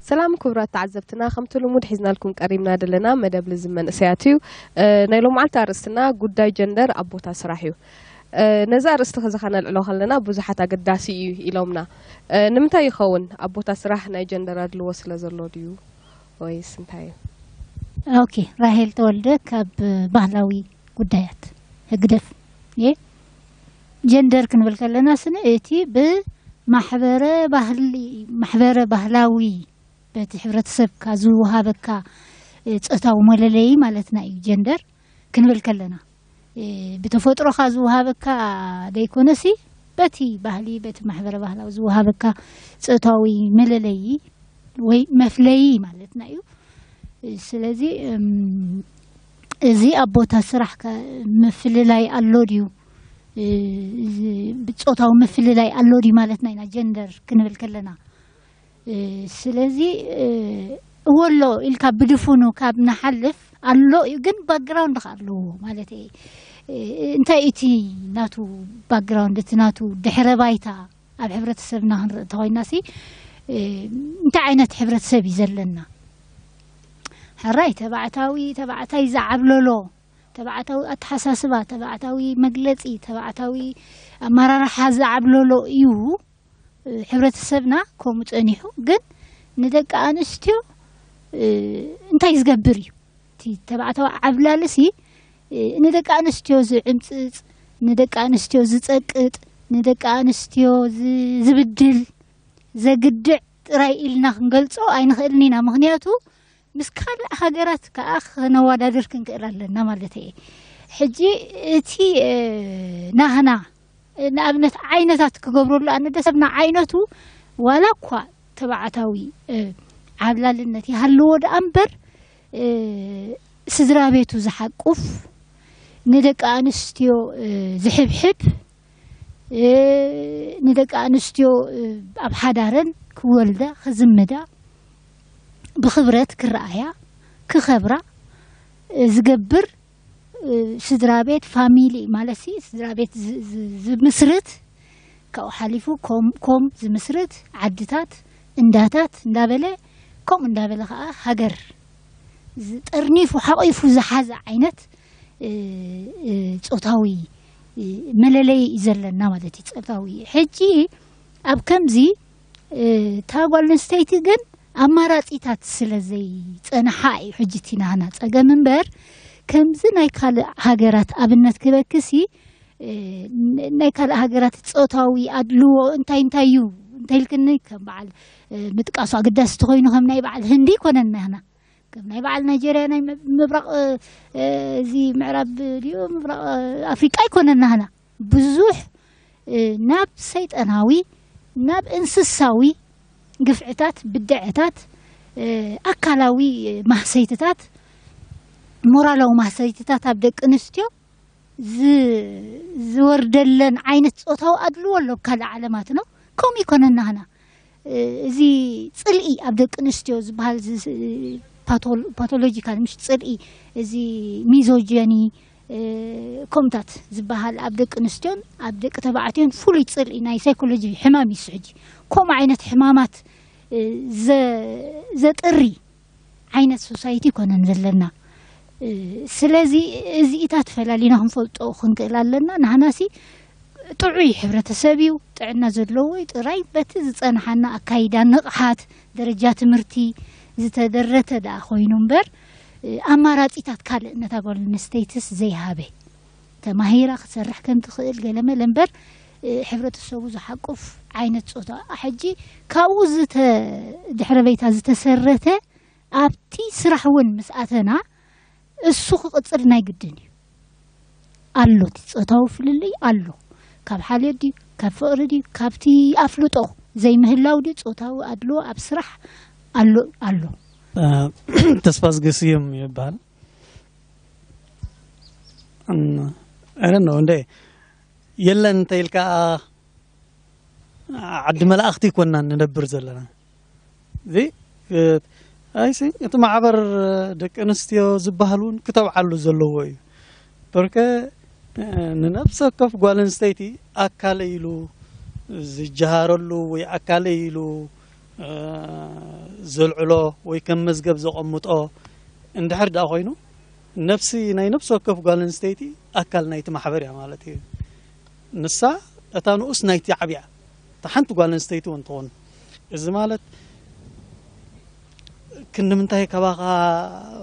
ሰላም ክቡራት ተዓዘብትና፣ ከምቲ ልሙድ ሒዝናልኩም ቀሪብና ዘለና መደብ ልዝብ መንእሰያት እዩ። እ፣ ናይ ሎምዓልቲ ኣርእስትና ጉዳይ ጀንደር ኣብ ቦታ ስራሕ እዩ። እ፣ ነዚ ኣርእስቲ ከዚ ከነልዕሎ ከለና ብዙሓት ኣገዳሲ እዩ ኢሎምና። እ፣ ንምንታይ ይኸውን? ኣብ ቦታ ስራሕ ናይ ጀንደር ኣድልዎ ስለ ዘሎ ድዩ ወይስ እንታይ እዩ? ኦኬ፣ ራሄል ተወልደ ካብ ባህላዊ ጉዳያት ህግደፍ። ጀንደር ክንብል ከለና ስነ እቲ ብማሕበረ ባህሊ ማሕበረ ባህላዊ በቲ ሕብረተሰብካ ዝወሃበካ ጾታዊ መለለዪ ማለትና እዩ። ጀንደር ክንብል ከለና ብተፈጥሮኻ ዝወሃበካ ደይኮነሲ በቲ ባህሊ በቲ ማሕበረ ባህላዊ ዝወሃበካ ጾታዊ መለለዪ ወይ መፍለዪ ማለትና እዩ። ስለዚ እዚ ኣብ ቦታ ስራሕ ምፍልላይ ኣሎ ድዩ? ብጾታዊ ምፍልላይ ኣሎ ድዩ ማለትና ኢና ጀንደር ክንብል ከለና። ስለዚ እወሎ ኢልካ ብድፉኑ ካብ ንሓልፍ ኣሎ እዩ፣ ግን ባክግራውንድ ከ ኣለዎ ማለት እዩ። እንታይ እቲ ናቱ ባክግራውንድ፣ እቲ ናቱ ድሕረ ባይታ ኣብ ሕብረተሰብና ክንርኢ እንተኮይና ሲ እንታይ ዓይነት ሕብረተሰብ እዩ ዘለና? ሕራይ ተባዕታዊ ተባዕታይ ዝዓብለሎ፣ ተባዕታዊ ኣተሓሳስባ፣ ተባዕታዊ መግለፂ፣ ተባዕታዊ ኣመራርሓ ዝዓብለሎ እዩ። ሕብረተሰብና ከምኡ ፀኒሑ፣ ግን ንደቂ ኣንስትዮ እንታይ ዝገብር እዩ? እቲ ተባዕታዊ ዓብላልሲ ንደቂ ኣንስትዮ ዝዕምፅፅ፣ ንደቂ ኣንስትዮ ዝፀቅጥ፣ ንደቂ ኣንስትዮ ዝብድል፣ ዘግድዕ ጥራይ ኢልና ክንገልፆ ኣይንኽእልን ኢና። ምክንያቱ ምስ ካልእ ሃገራት ከዓ ከነወዳድር ክንክእል ኣለና ማለት እየ። ሕጂ እቲ ናህና ንኣብነት ዓይነታት ክገብረሉ ኣነ ደሰብና ዓይነቱ ዋላ እኳ ተባዕታዊ ዓብላልነት ይሃልዎ ደኣ እምበር ስድራ ቤቱ ዝሓቁፍ፣ ንደቂ ኣንስትዮ ዝሕብሕብ፣ ንደቂ ኣንስትዮ ኣብ ሓዳረን ክወልዳ ክዝምዳ ብክብረት ክረኣያ ክኸብራ ዝገብር ስድራ ቤት ፋሚሊ ማለት ሲ ስድራ ቤት ዝምስርት ካብኡ ሓሊፉ ኮም ኮም ዝምስርት ዓድታት እንዳታት እንዳበለ ከምኡ እንዳበለ ከዓ ሃገር ጠርኒፉ ሓቂፉ ዝሓዘ ዓይነት ጾታዊ መለለይ እዩ ዘለና ማለት እዩ። ጾታዊ ሕጂ ኣብ ከምዚ እታ ጓል ኣንስተይቲ ግን ኣማራፂታት ስለ ዘይፀንሓ እዩ ሕጂ እቲ ናህና ፀገም እምበር ከምዚ ናይ ካልእ ሃገራት ኣብነት ክበክሲ ናይ ካልእ ሃገራት ጾታዊ ኣድልዎ እንታይ እንታይ እዩ እንተይልክኒ ከም በዓል ምጥቃሱ ኣገዳሲ ተኮይኑ ከም ናይ በዓል ህንዲ ይኮነን ናህና ከም ናይ በዓል ናይጀርያ ናይ ምብራቕ እዚ ምዕራብ ድዩ ምብራቕ ኣፍሪቃ ኣይኮነን ናህና ብዙሕ ናብ ሰይጠናዊ ናብ እንስሳዊ ግፍዕታት ብድዐታት ኣካላዊ ማህሰይትታት ሞራላዊ ማህሰይትታት ኣብ ደቂ ኣንስትዮ ዝወርደለን ዓይነት ጾታዊ ኣድልዎ ኣሎ ካልእ ዓለማት ነው ከምኡ ይኮነን ናህና እዚ ፅልኢ ኣብ ደቂ ኣንስትዮ ዝበሃል ፓቶሎጂካል ምሽ ፅልኢ እዚ ሚዞጀኒ ከምታት ዝበሃል ኣብ ደቂ ኣንስትዮን ኣብ ደቂ ተባዕትዮን ፍሉይ ፅልኢ ናይ ሳይኮሎጂ ሕማም እዩ ሕጂ ከምኡ ዓይነት ሕማማት ዘጥሪ ዓይነት ሶሳይቲ ይኮነን ዘለና ስለዚ እዚኢታት ፈላሊና ክንፈልጦ ክንክእል ኣለና ናህናሲ ጥዑይ ሕብረተሰብ እዩ ጥዕና ዘለዎ እዩ ጥራይ በቲ ዝፀንሓና ኣካይዳ ንቕሓት ደረጃ ትምህርቲ ዝተደረተ ደኣ ኮይኑ እምበር ኣማራፂታት ካልእ ነታ ጓል ኣንስተይትስ ዘይሃበ ተማሂራ ክትሰርሕ ከም ትኽእል ገለመለ እምበር ሕብረተሰቡ ዝሓቁፍ ዓይነት ፆታ ሕጂ ካብኡ ድሕረ በይታ ዝተሰረተ ኣብቲ ስራሕ እውን ምስ ኣተና እሱ ክቕፅል ናይ ግድን እዩ ኣሎ እቲ ፆታዊ ፍልልይ ኣሎ ካብ ሓልዮት ድዩ ካብ ፍቕሪ ድዩ ካብቲ ኣፍልጦ ዘይምህላው ድዩ ፆታዊ ኣድልዎ ኣብ ስራሕ ኣሎ ኣሎ ተስፋዝጊ ስዩም ይበሃል። I don't know እንደ የለን እንተ ኢልካ ዓዲ መላእኽቲ ይኮንና ንነብር ዘለና። እዚ ኣይሲ እቲ ማሕበር ደቂ ኣንስትዮ ዝበሃል እውን ክተብዓሉ ዘለዎ እዩ። በርከ ንነብሰ ወከፍ ጓል ኣንስተይቲ ኣካለ ኢሉ ዝጀሃረሉ ወይ ኣካለ ኢሉ ዘልዕሎ ወይ ከም መዝገብ ዘቐምጦ እንድሕር ደኣ ኮይኑ፣ ነፍሲ ናይ ነፍሲ ወከፍ ጓል ኣንስተይቲ ኣካል ናይቲ ማሕበር እያ ማለት እዩ። ንሳ እታ ንኡስ ናይቲ ዓብያ፣ እታ ሓንቲ ጓል ኣንስተይቲ እውን ትኾን። እዚ ማለት ክንዲ ምንታይ ካባኻ፣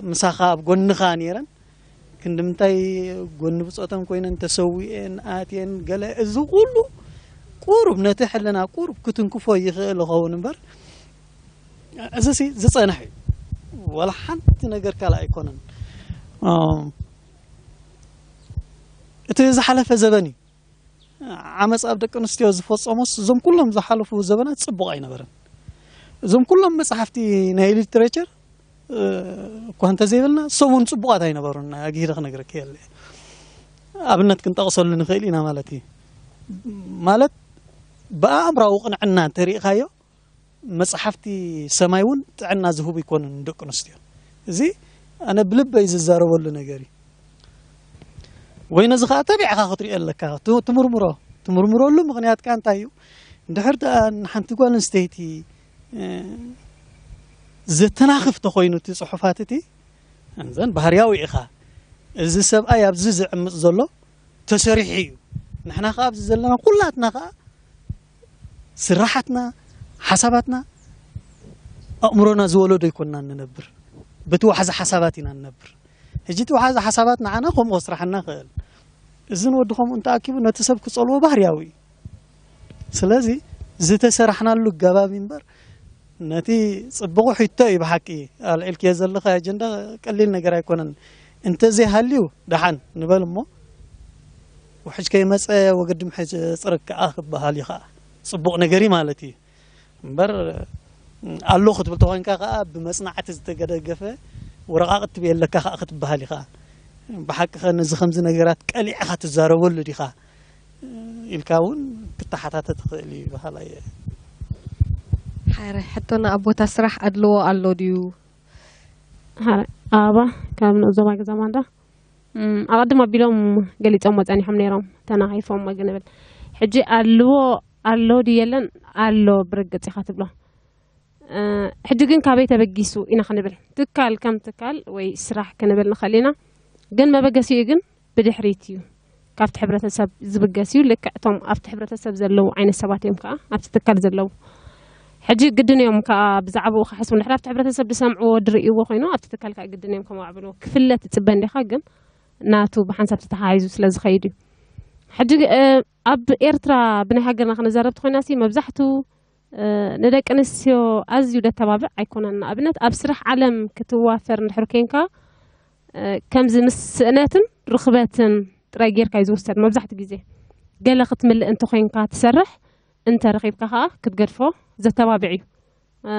ምሳኻ፣ ኣብ ጎንኻ ነይረን፣ ክንዲ ምንታይ ጎኒ ብጾተን ኮይነን ተሰዊኤን ኣትየን፣ ገለ፣ እዚ ኩሉ ቁሩብ ነቲ ሕልና ቁሩብ ክትንክፎ ይኽእል ይኸውን እምበር፣ እዚ ሲ ዝጸንሕ እዩ። ወላ ሓንቲ ነገር ካልእ ኣይኮነን። እም፣ እቲ ዝሓለፈ ዘበን እዩ። ዓመፅ ኣብ ደቂ ኣንስትዮ ዝፈጸሞስ፣ እዞም ኩሎም ዝሓለፉ ዘበናት ጽቡቕ ኣይነበረን። እዞም ኩሎም መጽሓፍቲ ናይ ሊትሬቸር፣ እ፣ እኳ እንተዘይበልና፣ እሶም እውን ጽቡቓት ኣይነበሩን። ኣግሂደ ክነግረኪ የለ። ኣብነት ክንጠቕሰሉ ንኽእል ኢና ማለት እዩ። ማለት፣ ብኣእምራዊ ቅንዕና እንተሪእኻዮ፣ መጽሓፍቲ ሰማይ እውን ጥዕና ዝህቡ ይኮኑን ንደቂ ኣንስትዮ። እዚ ኣነ ብልበይ ዝዛረበሉ ነገር እዩ። ወይ ነዚ ኸዓ ተቢዕኻ ክትሪኦ ኣለካ፣ ት-፣ ትምርምሮ፣ ትምርምረሉ ምኽንያት ከኣ እንታይ እዩ? እንድሕር ደኣ ንሓንቲ ጓል ኣንስተይቲ፣ እ፣ ዘተናኽፍ ተኾይኑ እቲ ጽሑፋት እቲ፣ እዘን ባህርያዊ ኢኻ። እዚ ሰብኣይ ኣብዚ ዝዕምጽ ዘሎ ተሰሪሑ እዩ። ንሕና ኸዓ ኣብዚ ዘለና ኩላትና ኸዓ ስራሓትና፣ ሓሳባትና ኣእምሮና ዝወለዶ ኣይኮንና እንነብር። በቲ ዋሕዚ ሓሳባት ኢና እንነብር። ሕጂ እቲ ዋሕዚ ሓሳባት ንዓና ከምኡ ከስራሓና ይኽእል። እዚ ንወዲ ከምኡ እንተኣኪቡ ነቲ ሰብ ክጸልዎ ባህርያዊ እዩ። ስለዚ ዝተሰራሕናሉ ኣገባብ እምበር ነቲ ጽቡቕ ሕቶ እዩ ብሓቂ ኣልዒልክዮ ዘለኻ ኣጀንዳ ቀሊል ነገር ኣይኮነን። እንተዘይሃልዩ ደሓን ንበል እሞ ውሕጅ ከይመጸ ወገዲ ምሕጽር ከኣ ክበሃል እዩ ከኣ። ጽቡቕ ነገር እዩ ማለት እዩ። እምበር ኣሎ ክትብል ተኾይንካ ከኣ ብመጽናዕቲ ዝተገደገፈ ወረቓቕቲ ትብየ ኣለካ ከኣ ክትበሃል ኢኻ። ብሓቂ ኸ ነዚ ከምዚ ነገራት ቀሊዕኻ ትዛረበሉ ዲኻ? ኢልካ እውን ክተሓታተ ትኽእል እዩ በሃላይ እየ። ሓረ ሕቶና ኣብ ቦታ ስራሕ ኣድልዎ ኣሎ ድዩ? ሓረ ኣባ ካብ ንኡስ ዞባ ገዛ ማንዳ፣ እም፣ ኣቐድም ኣቢሎም ገሊጾሞ ጸኒሖም ነይሮም፣ ተናኺፎሞ ግን እብል። ሕጂ ኣልዎ ኣሎ ድዩ የለን? ኣሎ ብርግጽ ኢኻ ትብሎ። እ፣ ሕጂ ግን ካበይ ተበጊሱ ኢና ክንብል? ትካል ከም ትካል ወይ ስራሕ ክንብል ንኽእል ኢና። ግን መበገሲኡ ግን ብድሕሪት እዩ። ካብቲ ሕብረተሰብ ዝብገስ እዩ። ልክዕ እቶም ኣብቲ ሕብረተሰብ ዘለዉ ዓይነት ሰባት እዮም ከኣ ኣብቲ ትካል ዘለዉ። ሕጂ ግድን እዮም ከኣ ብዛዕባኡ ክሓስቡ። እንድሕር ኣብቲ ሕብረተሰብ ዝሰምዕዎ፣ ዝርእይዎ ኮይኑ፣ ኣብቲ ትካል ከኣ ግድን እዮም ከማዕብልዎ። ክፍለጥ ትጽበ እንዲኻ፣ ግን ናቱ ብሓንሳብ ተተሓሒዙ ስለ ዝኸይድ እዩ። ሕጂ፣ እ፣ ኣብ ኤርትራ ብናይ ሃገርና ክንዛረብ ተኾይናሲ መብዛሕትኡ፣ እ፣ ንደቂ ኣንስትዮ ኣዝዩ ደተባብዕ ኣይኮነን። ንኣብነት ኣብ ስራሕ ዓለም ክትዋፈር እንድሕር ኮንካ፣ እ፣ ከምዚ ምስ ስእነትን ርኽበትን ጥራይ ጌርካ እዩ ዝውሰድ መብዛሕትኡ ግዜ። ገለ ክትምልእ እንተኾይንካ ትሰርሕ፣ እንተ ረኺብካ ከኣ ክትገድፎ ዘተባብዕ እዩ። እ፣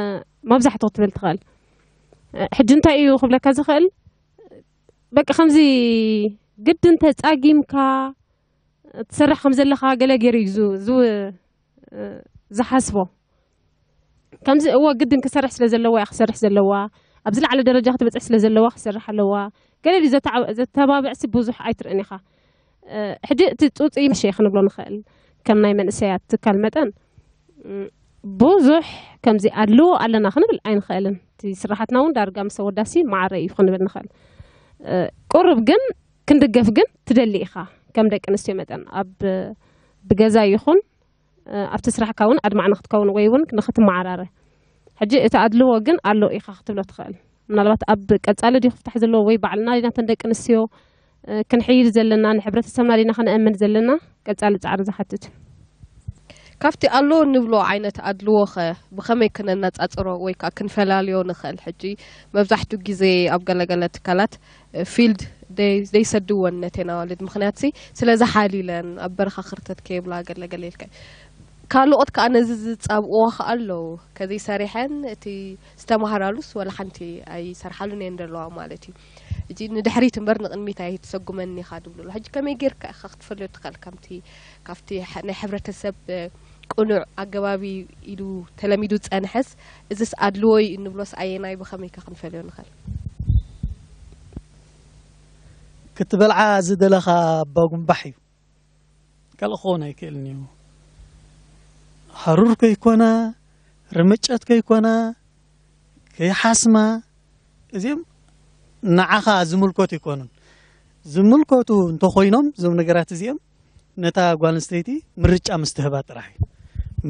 መብዛሕትኡ ክትብል ትኽእል። እ፣ ሕጂ እንታይ እዩ ክብለካ ዝኽእል? በቃ ከምዚ ግድን ተጻጊምካ ትሰርሕ ከም ዘለኻ ገለ ገይሩ እዩ ዝ-፣ ዝ-፣ እ፣ ዝሓስቦ። ከምዚ እወ ግድን ክሰርሕ ስለ ዘለዋ እያ ክሰርሕ ዘለዋ፣ ኣብ ዝለዓለ ደረጃ ክትበጽሕ ስለ ዘለዋ ክሰርሕ ኣለዋ። ገለ ድዩ ዘተዓ-፣ ዘተባብዕሲ ብዙሕ ኣይትርእን ኢኻ። እ፣ ሕጂ እቲ ጡጽ ምሽ ክንብሎ ንኽእል፣ ከም ናይ መንእሰያት ትካል መጠን፣ እ፣ ብዙሕ ከምዚ ኣድልዎ ኣለና ክንብል ኣይንኽእልን። እቲ ስራሓትና እውን ዳርጋ ምስ ኣወዳሲ ማዕረ እዩ ክንብል ንኽእል። እ፣ ቁሩብ ግን ክንድገፍ ግን ትደሊ ኢኻ። ከም ደቂ ኣንስትዮ መጠን ኣብ ብገዛ ይኹን፣ እ፣ ኣብቲ ስራሕካ እውን ኣድማዕ ንክትከውን ወይ እውን ንክትመዓራረ። ሕጂ እቲ ኣድልዎ ግን ኣሎ ኢኻ ክትብሎ ትኽእል። ምናልባት ኣብ ቀጻሊ ድዩ ክፍታሕ ዘለዎ ወይ ባዕልና ዲና እተን ደቂ ኣንስትዮ፣ እ፣ ክንሕይል ዘለና፣ ንሕብረተሰብና ዲና ከነእምን ዘለና ቀጻሊ ጻዕሪ ዝሓትት እዩ። ካብቲ ኣሎ እንብሎ ዓይነት ኣድልዎ ኸ ብኸመይ ክነነጻጽሮ ወይ ከኣ ክንፈላልዮ ንኽእል? ሕጂ መብዛሕትኡ ግዜ ኣብ ገለገለ ትካላት፣ እ፣ ፊልድ ደይ-፣ ደይሰድወን ነተን ኣዋልድ። ምኽንያትሲ ስለ ዝሓልዩለን ኣብ በረኻ ክርተት ከይብላ ገለገለ ኢልካ። ካልኦት ከኣ ነዚ ዝጻብእዎ ከኣ ኣለዉ። ከዘይሰሪሐን እቲ ዝተማህራሉስ ወላ ሓንቲ ኣይሰርሓሉን እየን ዘለዋ ማለት እዩ። ሕጂ ንድሕሪት እምበር ንቕድሚት ኣይትሰጉመን ኢኻ ድብሉ ኣለዉ። ሕጂ ከመይ ጌርካ ኢኻ ክትፈልዮ ትኽእል? ከምቲ ካብቲ ሐ-፣ ናይ ሕብረተሰብ ቅኑዕ ኣገባብ ኢሉ ተለሚዱ ዝጸንሐስ፣ እዝስ ኣድልዎ እዩ እንብሎስ ኣየናይ ብኸመይ ከ ክንፈልዮ ንኽእል? ክትበልዓ ዝደለኻ ኣባ ጉምባሕ እዩ። ካልእ ክኸውን ኣይክእልን እዩ። ሃሩር ከይኮና፣ ርምጨት ከይኮና፣ ከይሓስማ፣ እዚኦም ንዓኻ ዝምልከቱ ኣይኮኑን። ዝምልከቱ እንተኾይኖም፣ እዞም ነገራት እዚኦም ነታ ጓል ኣንስተይቲ ምርጫ ምስ ትህባ ጥራሕ እዩ።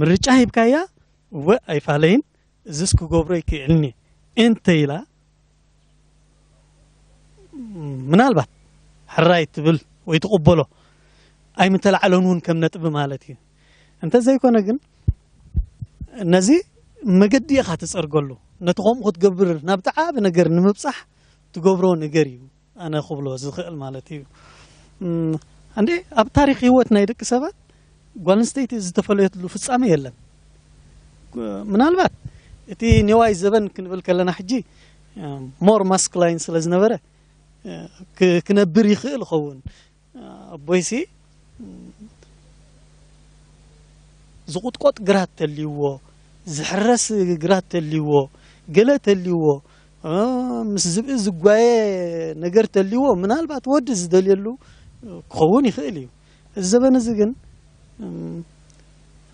ምርጫ ሂብካያ፣ እወ ኣይፋለይን፣ እዝስ ክገብሮ ይክእልኒ እንተ ኢላ፣ ምናልባት ሕራይ ትብል ወይ ትቕበሎ፣ ኣይምተላዕሎን እውን ከም ነጥቢ ማለት እዩ። እንተዘይኮነ ግን ነዚ መገዲ ኢኻ ትጸርገሉ። ነቲ ከምኡ ክትገብር ናብ ተዓቢ ነገር ንምብጻሕ ትገብሮ ነገር እዩ ኣነ ክብሎ ዝኽእል ማለት እዩ። እም፣ እንዴ ኣብ ታሪኽ ህይወት ናይ ደቂ ሰባት ጓል ኣንስተይቲ ዝተፈለየትሉ ፍጻሜ የለን። ግ-፣ ምናልባት እቲ ኔዋይ ዘበን ክንብል ከለና ሕጂ፣ እም፣ ሞር ማስኩላይን ስለ ዝነበረ፣ እ፣ ክ-፣ ክነብር ይኽእል ይኸውን። ኣቦይሲ፣ እም፣ ዝቑጥቆጥ ግራት ተልይዎ፣ ዝሕረስ ግራት ተልይዎ፣ ገለ ተልይዎ፣ እ፣ ምስ ዝብኢ ዝጓየ ነገር ተልይዎ፣ ምናልባት ወዲ ዝደልየሉ ክኸውን ይኽእል እዩ። እዚ ዘበን እዚ ግን፣ እም፣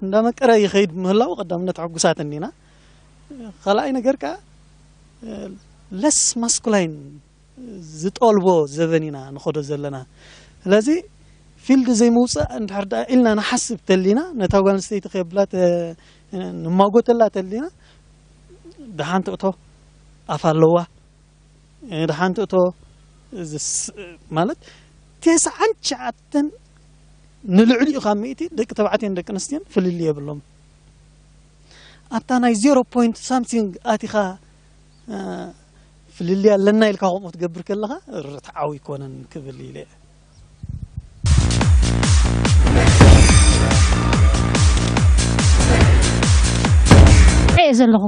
እንዳመቀረ ይኸይድ ምህላው ቀዳምነት ሕጉሳት እንዲና። ካልኣይ ነገር ከኣ፣ እ፣ ለስ ማስኩላይን ዝጠልቦ ዘበን ኢና ንኸዶ ዘለና። ስለዚ ፊልድ ዘይምውፃእ እንድሕር ደኣ ኢልና ንሓስብ ተሊና፣ ነታ ጓል ኣንስተይቲ ከየብላ ተ-፣ ንማጎተላ ተሊና፣ ደሓን ትእቶ ኣፍ ኣለዋ፣ ደሓን ትእቶ ዝስ-፣ ማለት ተስዓን ትሽዓተን ንልዕሊኡ ካብ ሚእቲ ደቂ ተባዕትዮን ደቂ ኣንስትዮን ፍልልይ የብሎም። ኣብታ ናይ ዜሮ ፖይንት ሳምቲንግ ኣቲኻ፣ እ፣ ፍልልይ ኣለና ኢልካ ከምኡ ትገብር ከለኻ ርትዓዊ ኣይኮነን ክብል ኢለ እየ። እየ ዘለኹ።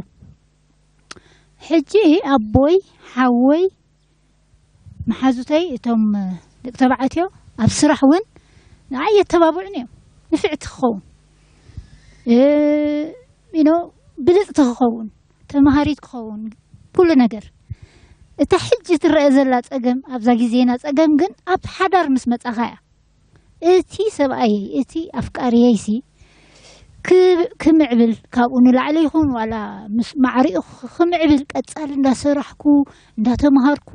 ሕጂ ኣቦይ፣ ሓወይ፣ መሓዙተይ፣ እቶም ደቂ ተባዕትዮ ኣብ ስራሕ እውን ንዓይ የተባብዑን እዮም። ንፍዕቲ ክኸውን፣ እ፣ you know፣ ብልጽቲ ክኸውን፣ ተምሃሪት ክኸውን፣ ኩሉ ነገር። እታ ሕጂ ትረአ ዘላ ጸገም፣ ኣብዛ ግዜና ጸገም ግን ኣብ ሓዳር ምስ መጻኻ እያ። እቲ ሰብኣየይ፣ እቲ ኣፍቃሪየይሲ ክ-፣ ክምዕብል፣ ካብኡ ንላዕሊ ይኹን ዋላ ምስ ማዕሪኡ ክ-፣ ክምዕብል፣ ቀጻሊ እንዳሰራሕኩ፣ እንዳተምሃርኩ፣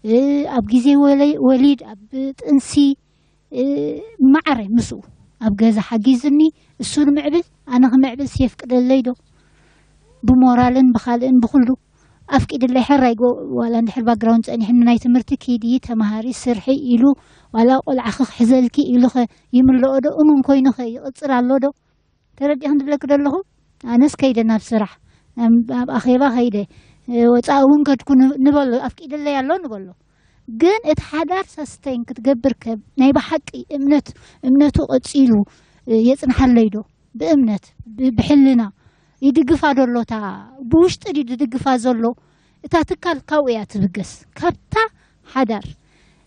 እ፣ ኣብ ግዜ ወለ-፣ ወሊድ፣ ኣብ ጥንሲ፣ እ፣ ማዕረ ምስኡ ኣብ ገዛ ሓጊዝኒ፣ እሱ ንምዕብል፣ ኣነ ክምዕብል የፍቅደለይ ዶ? ብሞራልን ብኻልእን ብኹሉ ኣፍቂድለይ፣ ሕራይ ጎ-፣ ዋላ እንድሕር ባክግራውንድ ጸኒሕኒ፣ ናይ ትምህርቲ ኪዲ፣ ተምሃሪ፣ ስርሒ ኢሉ፣ ዋላ ቆልዓ ክሕዘልኪ ኢሉ ኸ ይምልኦ ዶ? እሙን ኮይኑ ኸ ይቕጽል ኣሎ ዶ? ተረዲእኽን ዝብለኪ ዘለኹ? ኣነስ ከይደ ናብ ስራሕ፣ ናብ፣ ናብ ኣኼባ ከይደ፣ እ፣ ወጻኢ እውን ከድኩ ን-፣ ንበሎ፣ ኣፍቂድለይ ኣሎ ንበሎ። ግን እቲ ሓዳር ሳስተይን ክትገብር ከ ናይ ብሓቂ እምነት፣ እምነቱ ቀጺሉ፣ እ፣ የጽንሓለይ ዶ? ብእምነት፣ ብ-፣ ብሕልና ይድግፋ ዶ ኣሎ? እታ ብውሽጢ ድዩ ዝድግፋ ዘሎ? እታ ትካል ካብኡ እያ ትብገስ፣ ካብታ ሓዳር።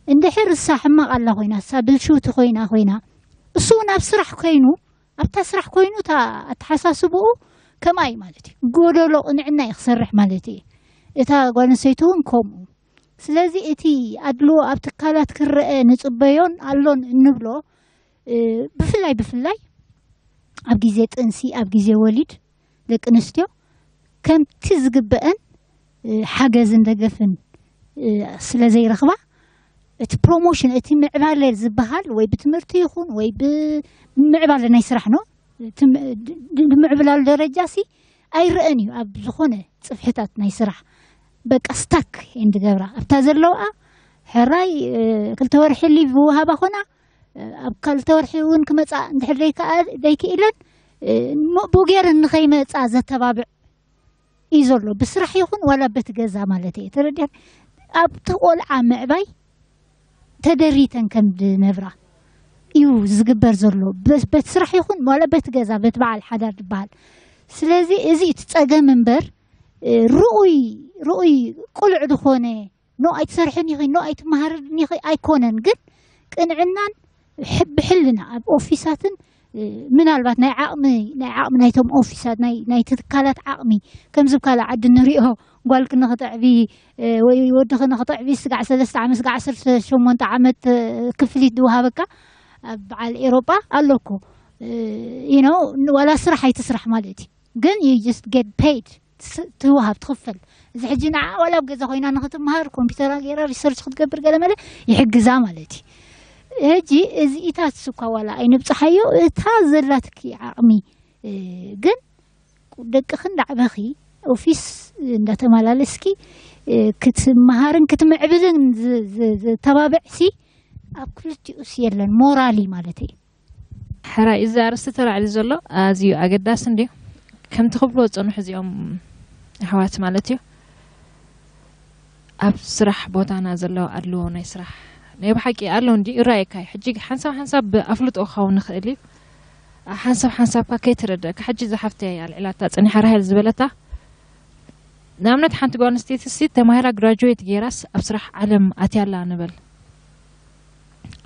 እንድሕር እሳ ሕማቕ ኣላ ኮይና፣ እሳ ብልሽውቲ ኮይና፣ ኮይና፣ እሱ እውን ኣብ ስራሕ ኮይኑ፣ ኣብታ ስራሕ ኮይኑ፣ እታ ኣተሓሳስብኡ ከምኣ እዩ ማለት እዩ። ጎደሎ ቅንዕና እዩ ክሰርሕ ማለት እዩ። እታ ጓል ኣንስተይቲ እውን ከምኡ። ስለዚ እቲ ኣድልዎ ኣብ ትካላት ክረአ ንጽበዮን ኣሎን እንብሎ፣ እ፣ ብፍላይ፣ ብፍላይ ኣብ ግዜ ጥንሲ፣ ኣብ ግዜ ወሊድ ደቂ ኣንስትዮ ከምቲ ዝግበአን፣ እ፣ ሓገዝን ደገፍን፣ እ፣ ስለ ዘይረኽባ፣ እቲ ፕሮሞሽን፣ እቲ ምዕባለ ዝበሃል ወይ ብትምህርቲ ይኹን ወይ ብምዕባለ ናይ ስራሕ ነው፣ እቲ ም-፣ ድ-፣ ድ-፣ ብምዕብላሉ ደረጃ ሲ ኣይረአን እዩ ኣብ ዝኾነ ጽፍሕታት ናይ ስራሕ። በቃ ስታክ እንድገብራ ኣብታ ዘለዋ ሕራይ፣ እ፣ ክልተ ወርሒ ሊቭ ውሃባ ኾና፣ እ፣ ኣብ ክልተ ወርሒ እውን ክመጻ እንድሕር ደይከኣ-፣ ደይክኢለን፣ እ፣ ሞ-፣ ቦጌረን ንኸይመጻ ዘተባብዕ እዩ ዘሎ። ብስራሕ ይኹን ዋላ በቲ ገዛ ማለት እየ። ተረዲኣን? ኣብቲ ቆልዓ ምዕባይ ተደሪተን ከም ዝነብራ እዩ ዝግበር ዘሎ። በ-፣ በቲ ስራሕ ይኹን ዋላ በቲ ገዛ፣ በቲ በዓል ሓዳር ዝበሃል። ስለዚ እዚ እቲ ጸገም እምበር፣ እ፣ ርኡይ፣ ርኡይ ቅሉዕ ዝኾነ፣ ኖ ኣይትሰርሕን ኢኺ፣ ኖ ኣይትመሃርን ኢኺ ኣይኮነን። ግን ቅንዕናን ሕ-፣ ብሕልና ኣብ ኦፊሳትን፣ እ፣ ምናልባት ናይ ዓቕሚ፣ ናይ ዓቕሚ ናይቶም ኦፊሳት፣ ናይ፣ ናይ ትካላት ዓቕሚ፣ ከምዚ ኣብ ካልእ ዓዲ ንሪኦ፣ ጓልኪ ንኽተዕቢ፣ እ፣ ወይ ወድኺ ንኽተዕቢ ስጋዕ ሰለስተ ዓመት፣ ስጋዕ ዓሰርተ ሸሞንተ ዓመት፣ እ፣ ክፍሊት ዝወሃበካ ኣብ በዓል ኤሮጳ ኣሎ እኮ። እ፣ you know፣ ዋላ ስራሕ ኣይትስራሕ ማለት እዩ። ግን you just get paid። ትስ- ትወሃብ ትኽፈል። እዚ ሕጂ ንዓ ዋላ ኣብ ገዛ ኮይና ንክትመሃር ኮምፒውተራ ገይራ ሪሰርች ክትገብር ገለ መለ ይሕግዛ ማለት እዩ። ሕጂ እዚኢታት እኳ ዋላ ኣይንብፅሓዮ፣ እታ ዘላትኪ ዓቕሚ እ፣ ግን ደቅኺ እንዳዕበኺ ኦፊስ እንዳተመላለስኪ እ፣ ክትመሃርን ክትምዕብልን ዝ- ዝ- ዝተባብዕሲ ኣብ ክልቲኡስ የለን ሞራሊ ማለት እዩ። ሕራይ እዚ ኣርእስቲ ተላዕሊ ዘሎ ኣዝዩ ኣገዳሲ እንድዩ። ከምቲ ክብልዎ ዝጸንሑ እዚኦም ኣሕዋት ማለት እዩ ኣብ ስራሕ ቦታና ዘሎ ኣድልዎ ናይ ስራሕ ናይ ብሓቂ ኣሎ እንዲ ይረኣየካ እዩ። ሕጂ ሓንሳብ ሓንሳብ ብኣፍልጦ ክኸውን ይኽእል እዩ። ሓንሳብ ሓንሳብ ካ ከይተረደእካ ሕጂ ዝሓፍተ ኣልዒላታ ጸኒሓ ራሄል ዝበለታ ንኣብነት ሓንቲ ጓል ኣንስተይቲ ሲ ተማሂራ ግራጁዌት ገይራስ ኣብ ስራሕ ዓለም ኣትያ ኣላ ንበል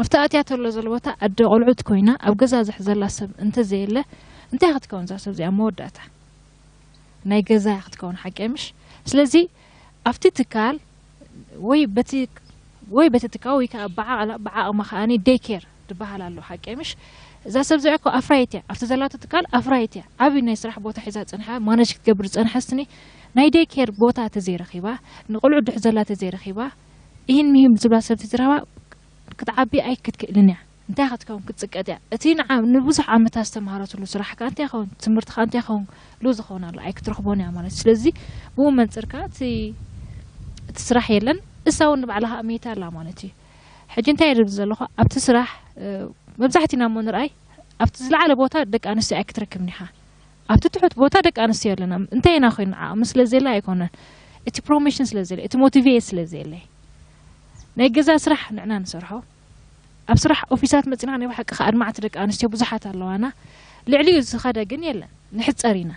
ኣብቲ ኣትያ ተሎ ዘሎ ቦታ ኣደ ቆልዑት ኮይና ኣብ ገዛ ዝሕዘላ ሰብ እንተዘየለ እንታይ ክትከውን እዛ ሰብ እዚኣ መወዳእታ ናይ ገዛ ክትከውን ሓቂ ምሽ ስለዚ ኣብቲ ትካል ወይ በቲ ወይ በቲ ትካል ወይ ከዓ ብዓቕላ ብዓቕማ ከዓኒ ዴይ ኬር ዝበሃል ኣሎ ሓቂ ምሽ እዛ ሰብ እዚኣ እኮ ኣፍራይት እያ ኣብቲ ዘላቶ ትካል ኣፍራይት እያ ዓብዪ ናይ ስራሕ ቦታ ሒዛ ፀንሓ ማነጅ ክትገብር ዝፀንሐ ስኒ ናይ ዴይ ኬር ቦታ ተዘይረኺባ ንቆልዑ ድሕዘላ ተዘይረኺባ ይህን ምሂም ዝብላ ሰብ ተዝረኽባ ክትዓቢ ኣይክትክእልን እያ እንታይ ክትከውን ክትፅቀጥ እያ እቲ ንዓ ንብዙሕ ዓመታት ዝተምሃረትሉ ስራሕ ከዓ እንታይ ይኸውን ትምህርቲ ከዓ እንታይ ይኸውን ሉዝ ይኸውን ኣሎ ኣይክትረኽቦን እያ ማለት እዩ ስለዚ ብኡ መንፅር ከዓ እቲ እቲ ስራሕ የለን እሳ እውን ንባዕላ ከዓ መይታ ኣላ ማለት እዩ ሕጂ እንታይ ይርብ ዘለኹ ኣብቲ ስራሕ መብዛሕትና እሞ ንርኣይ ኣብቲ ዝለዓለ ቦታ ደቂ ኣንስትዮ ኣይክትረክብን ኢኻ ኣብቲ ትሑት ቦታ ደቂ ኣንስትዮ ኣለና እንታይ ኢና ኮይና ዓቕሚ ስለ ዘየለ ኣይኮነን እቲ ፕሮሞሽን ስለ ዘየለ እቲ ሞቲቬት ስለ ዘየለ ናይ ገዛ ስራሕ ንዕና ንሰርሖ ኣብ ስራሕ ኦፊሳት መፂና ናይ ብሓቂ ከዓ ኣድማዕቲ ደቂ ኣንስትዮ ብዙሓት ኣለዋና ልዕሊኡ ዝኸደ ግን የለን ንሕፀር ኢና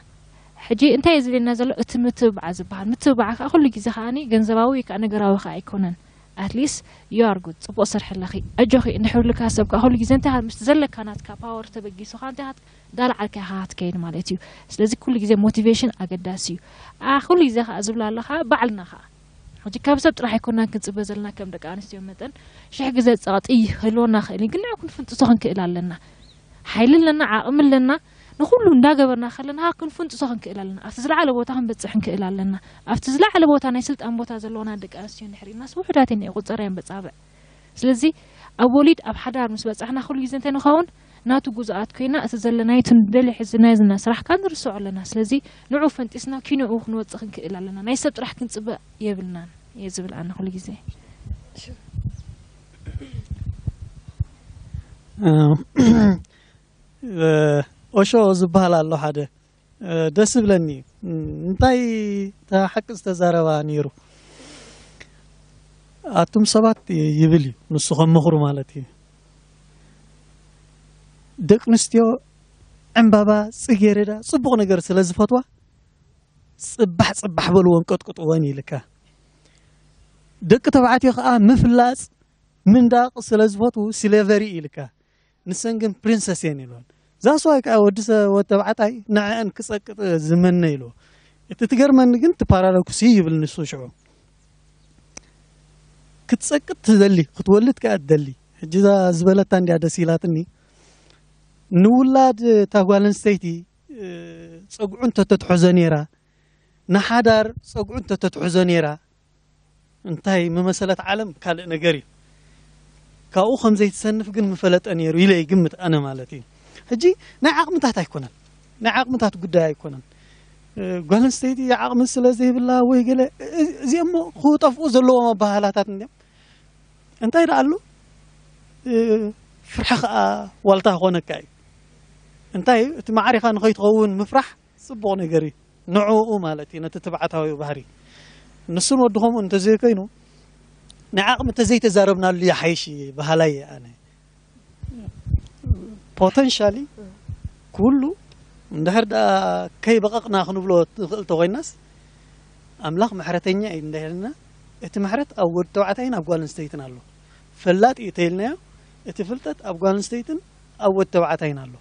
ሕጂ እንታይ እዩ ዝብለና ዘሎ እቲ ምትብባዕ ዝበሃል ምትብባዕ ከዓ ኩሉ ግዜ ከዓ ገንዘባዊ ወይ ከዓ ነገራዊ ከዓ ኣይኮነን ኣትሊስት ዩ ኣር ጉድ ፅቡቅ ሰርሐለኺ ኣጆኺ እንድሕብልካ ሰብ ከዓ ኩሉ ግዜ እንታይ ምስ ዘለካ ናትካ ፓወር ተበጊሱካ እንታይ እንዳልዓልካ ኢኻ ክትከይድ ማለት እዩ ስለዚ ኩሉ ግዜ ሞቲቬሽን ኣገዳሲ እዩ ኩሉ ግዜ ከዓ ዝብላ ኣለካ ባዕልና ከዓ ሕጂ ካብ ሰብ ጥራሕ ኣይኮናን ክንፅበ ዘለና ከም ደቂ ኣንስትዮ መጠን ሽሕ ግዜ ፀቕጢ ይህልወና ክእል ግን ንዑ ክንፍንጥሶ ክንክእል ኣለና ሓይሊ ኣለና ዓቕሚ ኣለና ንኩሉ እንዳገበርና ከለና ክንፍንጥሶ ክንክእል ኣለና ኣብቲ ዝለዓለ ቦታ ክንበፅሕ ክንክእል ኣለና ኣብቲ ዝለዓለ ቦታ ናይ ስልጣን ቦታ ዘለዎና ደቂ ኣንስትዮ እንድሕር ኢልናስ ውሕዳት ኢና ይቁፀር እየን በፃብዕ ስለዚ ኣብ ወሊድ ኣብ ሓዳር ምስ በፃሕና ኩሉ ግዜ እንታይ ንኸውን ናቱ ጉዙኣት ኮይና እቲ ዘለናዮ እቲ ንደልዮ ሕዝናዮ ዝና ስራሕ ከዓ ንርስዖ ኣለና ስለዚ ንዑ ፈንጢስና ኪኖኡ ክንወፅእ ክንክእል ኣለና ናይ ሰብ ጥራሕ ክንፅበእ የብልናን እየ ዝብል ኣነ ኩሉ ግዜ ኦሾ ዝበሃል ኣሎ ሓደ ደስ ይብለኒ እንታይ ተሓቂ ዝተዛረባ ነይሩ ኣቱም ሰባት ይብል እዩ ንሱ ከም ምኽሩ ማለት እዩ ደቂ ኣንስትዮ ዕምባባ ፅጌረዳ ፅቡቕ ነገር ስለ ዝፈትዋ ፅባሕ ፅባሕ በልወን ቀጥቅጥወን ኢልካ ደቂ ተባዕትዮ ከዓ ምፍላፅ ምንዳቕ ስለ ዝፈትዉ ስሌቨሪ ኢልካ ንሰን ግን ፕሪንሰስ እየን ኢልወን ዛስዋይ ከዓ ወዲ ወተባዕታይ ንዕአን ክፀቅጥ ዝመነ ኢልዎ እቲ ትገርመኒ ግን እቲ ፓራዶክስ ይብል ንሱ ሽዑ ክትፀቅጥ ትደሊ ክትወልድ ከዓ ትደሊ ሕጂ እዛ ዝበለታ እንዲያ ደስ ኢላትኒ ንውላድ እታ ጓል ኣንስተይቲ ፀጉዑ እንተተትሕዞ ነይራ ንሓዳር ፀጉዑ እንተተትሕዞ ነይራ እንታይ መመሰለት ዓለም ካልእ ነገር እዩ ካብኡ ከም ዘይትሰንፍ ግን ምፈለጠ ነይሩ ኢለ ይግምት ኣነ ማለት እዩ ሕጂ ናይ ዓቕምታት ኣይኮነን ናይ ዓቕምታት ጉዳይ ኣይኮነን ጓል ኣንስተይቲ ዓቕሚ ስለ ዘይብላ ወይ ገለ እዚኦም ክጠፍኡ ዘለዎም ኣባህላታት እንዲም እንታይ ደኣ ኣሎ ፍርሒ ከዓ ዋልታ ክኾነካ እዩ እንታይ እቲ ማዕሪኻ ንኸይትኸውን ምፍራሕ ፅቡቕ ነገር እዩ ንዕኡ ማለት እዩ ነቲ ትብዓታዊ ባህሪ ንሱን ወዲ ከምኡ እንተዘይኮይኑ ናይ ዓቕሚ እንተዘይተዛረብናሉ ይሓይሽ በሃላይ እየ ኣነ potentially ኩሉ እንድሕር ደኣ ከይበቐቕና ክንብሎ ንኽእል ተኾይናስ ኣምላኽ ምሕረተኛ እዩ እንድሕርና እቲ ምሕረት ኣብ ወዲ ተባዕታይን ኣብ ጓል ኣንስተይትን ኣሎ ፈላጥ እዩ ተይልናዮ እቲ ፍልጠት ኣብ ጓል ኣንስተይትን ኣብ ወዲ ተባዕታይን ኣሎ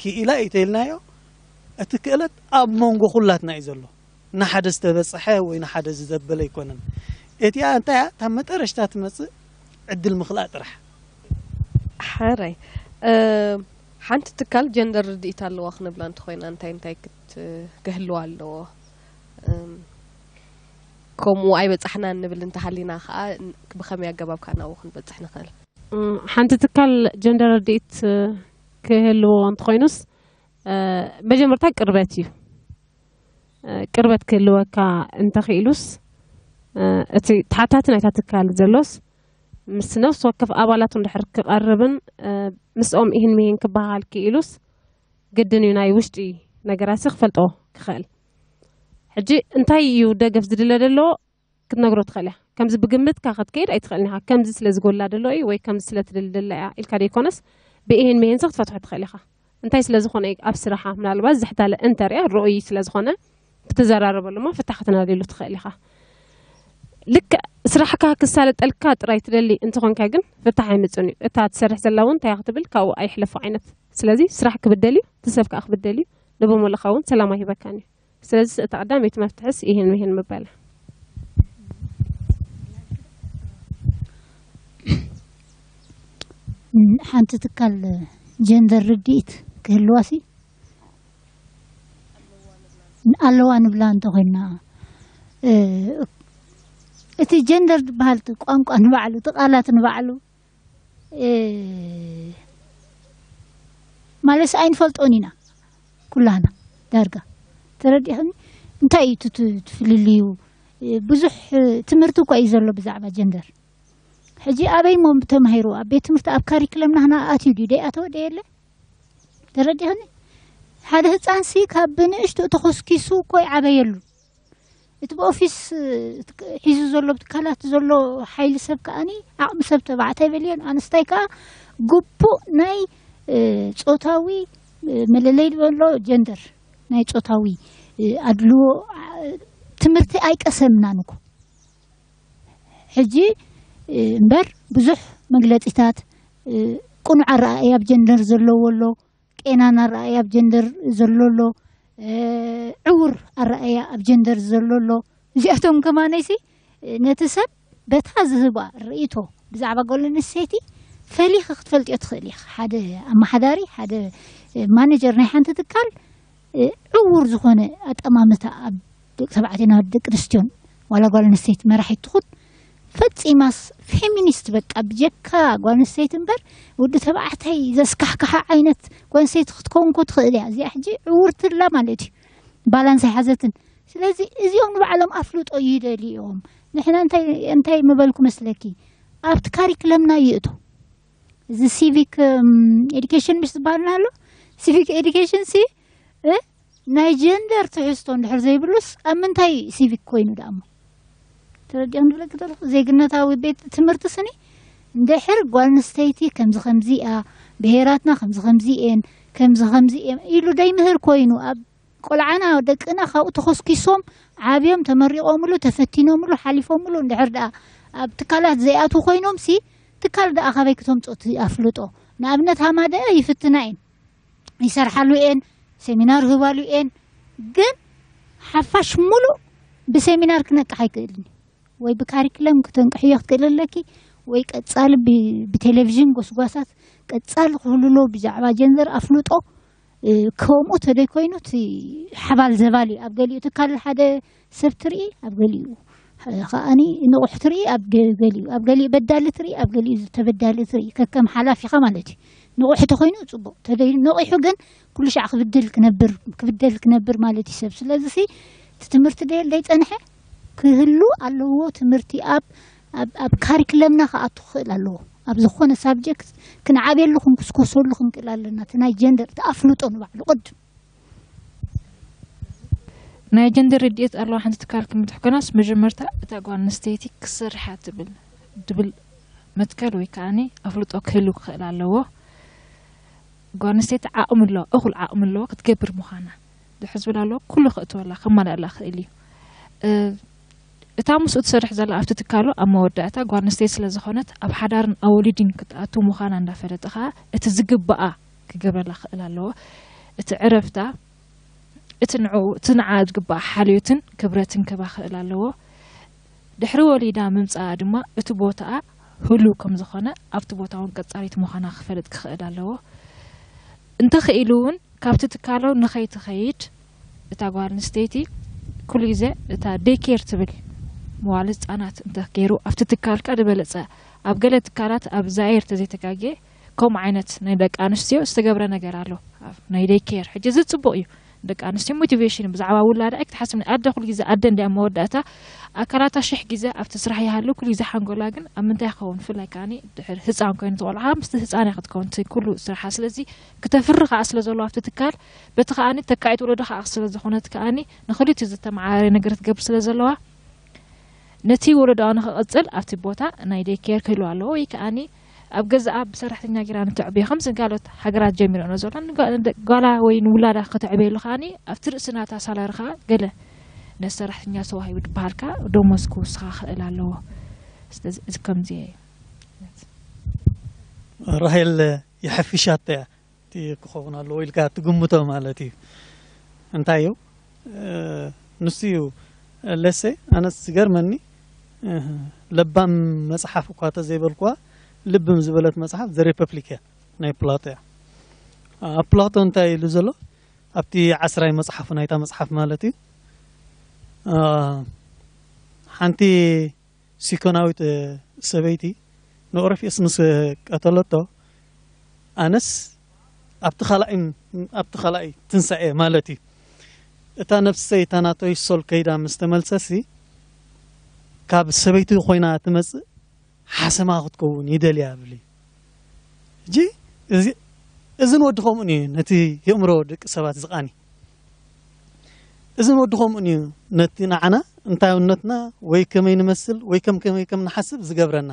ክኢላ እዩ ተይልናዮ እቲ ክእለት ኣብ መንጎ ኩላትና እዩ ዘሎ ንሓደ ዝተበፀሐ ወይ ንሓደ ዝዘበለ ኣይኮነን እቲኣ እንታይ እያ ካብ መጠረሽታ ትመፅእ ዕድል ምኽላእ ጥራሕ ሓራይ ሓንቲ ትካል ጀንደር ርድኢት ኣለዋ ክንብላ እንተኮይና እንታይ እንታይ ክህልዋ ኣለዎ ከምኡ ኣይበጻሕናን ንብል እንተሃሊና ከዓ ብኸመይ ኣገባብ ከዓ ናብኡ ክንበጽሕ ንኽእል? ሓንቲ ትካል ጀንደር ርድኢት ክህልዎ እንተኾይኑስ መጀመርታ ቅርበት እዩ። ቅርበት ክህልወካ እንተኽኢሉስ እቲ ተሓታቲ ናይታ ትካል ዘሎስ ምስ ነፍሲ ወከፍ ኣባላቱ እንድሕር ክቐርብን ምስኦም ኢህን ምሂን ክበሃል ክኢሉስ ግድን እዩ ናይ ውሽጢ ነገራት ክፈልጦ ክኽእል። ሕጂ እንታይ እዩ ደገፍ ዝድለ ደሎ ክትነግሮ ትኽእል እያ። ከምዚ ብግምትካ ክትከይድ ኣይትኽእልን ኢኻ። ከምዚ ስለ ዝጎላ ደሎ እዩ ወይ ከምዚ ስለ ትደሊ ደላ እያ ኢልካ ደይኮነስ ብኢህን ምሂንሲ ክትፈትሖ ትኽእል ኢኻ። እንታይ ስለ ዝኾነ እዩ ኣብ ስራሓ ምናልባት ዝሕታለ እንተሪያ ርኡይ ስለ ዝኾነ ክትዘራረበሉ እሞ ፍታሕ ክትናደሉ ትኽእል ኢኻ። ልክዕ ስራሕካ ክሳለጠልካ ጥራይ ትደሊ እንተኾንካ ግን ፍታሕ ኣይምፅን እዩ። እታ ትሰርሕ ዘላ እውን እንታይ ክትብል ካብኡ ኣይሕለፎ ዓይነት። ስለዚ ስራሕ ክብደል እዩ፣ እቲ ሰብ ከዓ ክብደል እዩ። ንብመልእኻ እውን ሰላም ኣይህበካን እዩ። ስለዚ እታ ቀዳመይቲ መፍትሕስ ይሄን ይሄን ምባል። ሓንቲ ትካል ጀንደር ርድኢት ክህልዋሲ ኣለዋ ንብላ እንተኮይና እቲ ጀንደር ዝበሃል ቋንቋ ንባዕሉ እቲ ቃላት ንባዕሉ ማለት ኣይንፈልጦን ኢና ኩላና ዳርጋ ተረዲኽኒ። እንታይ እዩ ትፍልልዩ? ብዙሕ ትምህርቲ እኳ እዩ ዘሎ ብዛዕባ ጀንደር። ሕጂ ኣበይ ሞ ተማሂሩ ኣብ ቤት ትምህርቲ ኣብ ካሪክለምና ህና ኣትዩ ድዩ ደይኣተወ ደየለ? ተረዲኽኒ። ሓደ ህፃንሲ ካብ ብንእሽቱ ተኾስኪሱ እኮ ይዓበየሉ። እቲ ብኦፊስ ሒዙ ዘሎ ብትካላት ዘሎ ሓይሊ ሰብ ከኣኒ ዓቕሚ ሰብ ተባዕታይ በልዮን ኣንስታይ ከኣ ግቡእ ናይ ጾታዊ መለለይ ዝበሎ ጀንደር ናይ ጾታዊ ኣድልዎ ትምህርቲ ኣይቀሰምናን እኮ ሕጂ እምበር ብዙሕ መግለፂታት ቅኑዕ ኣረኣእያ ኣብ ጀንደር ዘለዎ ኣሎ፣ ቄናን ኣረኣእያ ኣብ ጀንደር ዘሎ ኣሎ፣ ዕውር ኣረኣእያ ኣብ ጀንደር ዘሎ ኣሎ። እዚኣቶም ከማነይሲ ነቲ ሰብ በታ ዝህባ ርእይቶ ብዛዕባ ጓል ኣንስተይቲ ፈሊኻ ክትፈልጥዮ ትኽእል ኢኻ። ሓደ ኣመሓዳሪ፣ ሓደ ማነጀር ናይ ሓንቲ ትካል ዕውር ዝኾነ ኣጠማምታ ኣብ ደቂ ተባዕትዮን ኣብ ደቂ ኣንስትዮን ዋላ ጓል ኣንስተይቲ መራሒት ትኹን ፈጺማስ ፌሚኒስት በቃ ብጀካ ጓል ኣንስተይቲ እምበር ወዲ ተባዕታይ ዘስካሕክሓ ዓይነት ጓል ኣንስተይቲ ክትከውን እኮ ትኽእል እያ። እዚኣ ሕጂ ዕውርትላ ማለት እዩ። ባላንስ ኣይሓዘትን። ስለዚ እዚኦም ንባዕሎም ኣፍልጦ ይደልዩ እዮም። ንሕና እንታይ እንታይ ምበልኩ መስለኪ ኣብቲ ካሪክለምና ይእቶ እዚ ሲቪክ ኤዱኬሽን ምስ ዝበሃልና ኣሎ ሲቪክ ኤዱኬሽን ሲ ናይ ጀንደር ትሕዝቶ እንድሕር ዘይብሉስ ኣብ ምንታይ ሲቪክ ኮይኑ ደኣ እሞ ተረዲኦም ዝብለኪ ዘለኹ ዜግነታዊ ቤት ትምህርቲ ስኒ እንድሕር ጓል ኣንስተይቲ ከምዚ ከምዚ እያ ብሄራትና ከምዚ ከምዚ እየን ከምዚ ከምዚ እየን ኢሉ ደይምህር ኮይኑ ኣብ ቆልዓና ደቅና ካብኡ ተኾስኪሶም ዓብዮም ተመሪቖምሉ ተፈቲኖምሉ ሓሊፎምሉ እንድሕር ደኣ ኣብ ትካላት ዘይኣትዉ ኮይኖም ሲ ትካል ደኣ ካበይ ክተምፅኦ እቲ ኣፍልጦ ንኣብነት ሃማደአ ይፍትና እየን ይሰርሓሉ እየን፣ ሴሚናር ይህባሉ እየን። ግን ሓፋሽ ሙሉእ ብሴሚናር ክነቅሕ ኣይክእልን እዩ። ወይ ብካሪክለም ክተንቅሕዮ ክትክእል ኣለኪ፣ ወይ ቀጻሊ ብቴሌቪዥን ጎስጓሳት ቀጻሊ ክህሉ ኣለዎ ብዛዕባ ጀንደር ኣፍልጦ። ከምኡ ተደይኮይኑ እቲ ሓባል ዘባል እዩ። ኣብ ገሊኡ ትካል ሓደ ሰብ ትርኢ ኣብ ገሊኡ ከኣኒ ንቑሕ ትርኢ ኣብ ገሊኡ ኣብ ገሊኡ በዳሊ ትርኢ ኣብ ገሊኡ ዝተበዳሊ ትርኢ ከከም ሓላፊኻ ማለት እዩ። ንቑሕ ተኾይኑ ጽቡቕ ተደይ ንቑሑ ግን ኩሉ ሻዕ ክብድል ክነብር ክብደል ክነብር ማለት እዩ ሰብ። ስለዚ ሲ እቲ ትምህርቲ ደይ ደይጸንሐ ክህሉ ኣለዎ። ትምህርቲ ኣብ ኣብ ኣብ ካሪክለምና ክኣቱ ክኽእል ኣለዎ። ኣብ ዝኾነ ሳብጀክት ክንዓብየሉ ክንኩስኮሰሉ ክንክእል ኣለና። እቲ ናይ ጀንደር እቲ ኣፍልጦ ንባዕሉ ቅድም ናይ ጀንደር ርድኢት ኣለዋ ሓንቲ ትካል ክንብትሕ ኮናስ መጀመርታ እታ ጓል ኣንስተይቲ ክሰርሓ ትብል ድብል መትከል ወይ ከዓኒ ኣፍልጦ ክህሉ ክኽእል ኣለዎ። ጓል ኣንስተይቲ ዓቕሚ ኣለዋ፣ እኹል ዓቕሚ ኣለዋ ክትገብር ምዃና ድሕር ዝብል ኣለዎ። ኩሉ ክእትወላ ከማልኣላ ክእል እዩ። እታ ምስኡ ትሰርሕ ዘላ ኣብቲ ትካሉ ኣብ መወዳእታ ጓል ኣንስተይቲ ስለ ዝኾነት ኣብ ሓዳርን ኣወሊድን ክትኣቱ ምዃና እንዳፈለጠ ኸዓ እቲ ዝግባኣ ክገብረላ ክእል ኣለዎ። እቲ ዕረፍታ እቲ ንዕኡ እቲ ንዓ ዝግባኣ ሓልዮትን ክብረትን ክህባ ክእል ኣለዎ። ድሕሪ ወሊዳ ምምጻኣ ድማ እቲ ቦታኣ ህሉው ከም ዝኾነ ኣብቲ ቦታ እውን ቀጻሊት ምዃና ክፈልጥ ክኽእል ኣለዎ። እንተኽኢሉ እውን ካብቲ ትካሎ ንኸይትኸይድ እታ ጓል ኣንስተይቲ ኩሉ ግዜ እታ ዴይ ኬር ትብል መዋለ ህጻናት እንተ ገይሩ ኣብቲ ትካልካ ዝበለጸ፣ ኣብ ገለ ትካላት ኣብ ዛየር ተዘይተጋግየ ከምኡ ዓይነት ናይ ደቂ ኣንስትዮ ዝተገብረ ነገር ኣሎ። ኣብ ናይ ዴይ ኬር ሕጂ እዚ ጽቡቕ እዩ። ደቂ ኣንስትዮ ሞቲቬሽን ብዛዕባ ውላዳ ኣይክትሓስብ። ኣደ ኩሉ ግዜ ኣደ እንዲያ መወዳእታ ኣካላታ ሽሕ ግዜ ኣብቲ ስራሕ ይሃሉ ኩሉ ግዜ ሓንጎላ ግን ኣብ ምንታይ ክኸውን ብፍላይ ከዓኒ ድሕሪ ህፃን ኮይኑ ትቆልዓ ምስቲ ህፃን እያ ክትከውን እቲ ኩሉ ስራሓ። ስለዚ ክተፍሪ ከዓ ስለ ዘለዎ ኣብቲ ትካል በቲ ከዓኒ ተካዒት ወለዶ ከዓ ስለ ዝኾነት ከዓኒ ንኽልቲኡ ዝተመዓራረየ ነገር ክትገብር ስለ ዘለዋ ነቲ ወለዶኣ ንኽቕጽል ኣብቲ ቦታ ናይ ዴይ ኬር ክህልዋ ኣለዎ ወይ ከዓኒ ኣብ ገዛኣ ብሰራሕተኛ ጌራ ንተዕብዮ ከምዚ ካልኦት ሃገራት ጀሚረኦ ዘሎ ጓላ ወይ ንውላዳ ከተዕብየሉ ከዓኒ ኣብቲ ርእሲ ናታ ሳላሪ ከዓ ገለ ነቲ ሰራሕተኛ ተዋሂቡ ዝበሃል ከዓ ደሞዝ ክውስኻ ክእል ኣለዎ። ስለዚ እዚ ከምዚ እዩ። ራሄል የሐፍሻቶ እያ እቲ ክኸውን ኣለዎ ኢልካ ትግምቶ ማለት እዩ። እንታይ እዩ ንሱ እዩ ለሰ ኣነስ ዝገርመኒ ለባም መፅሓፍ እኳ ተዘይበልኩዋ ልብም ዝበለት መፅሓፍ ዘ ሪፐብሊክ እያ ናይ ፕላቶ እያ። ኣብ ፕላቶ እንታይ ኢሉ ዘሎ ኣብቲ ዓስራይ መፅሓፉ ናይታ መፅሓፍ ማለት እዩ ሓንቲ ሲኮናዊት ሰበይቲ ንኦረፊስ ምስ ቀተለቶ ኣነስ ኣብቲ ካልኣይ ኣብቲ ካልኣይ ትንሳኤ ማለት እዩ እታ ነፍሰይ እታ ናተይ ሶል ከይዳ ምስ ተመልሰሲ ካብ ሰበይቲ ኮይና ትመፅእ ሓሰማ ክትከውን ይደልያ ብሊ እጂ እዚ እዝን ወዲ ከምኡን እዩ ነቲ የእምሮ ደቂ ሰባት ዝቃኒ እዝን ወዲ ከምኡን እዩ ነቲ ንዓና እንታይነትና ወይ ከመይ ንመስል ወይ ከም ከመይ ከም ንሓስብ ዝገብረና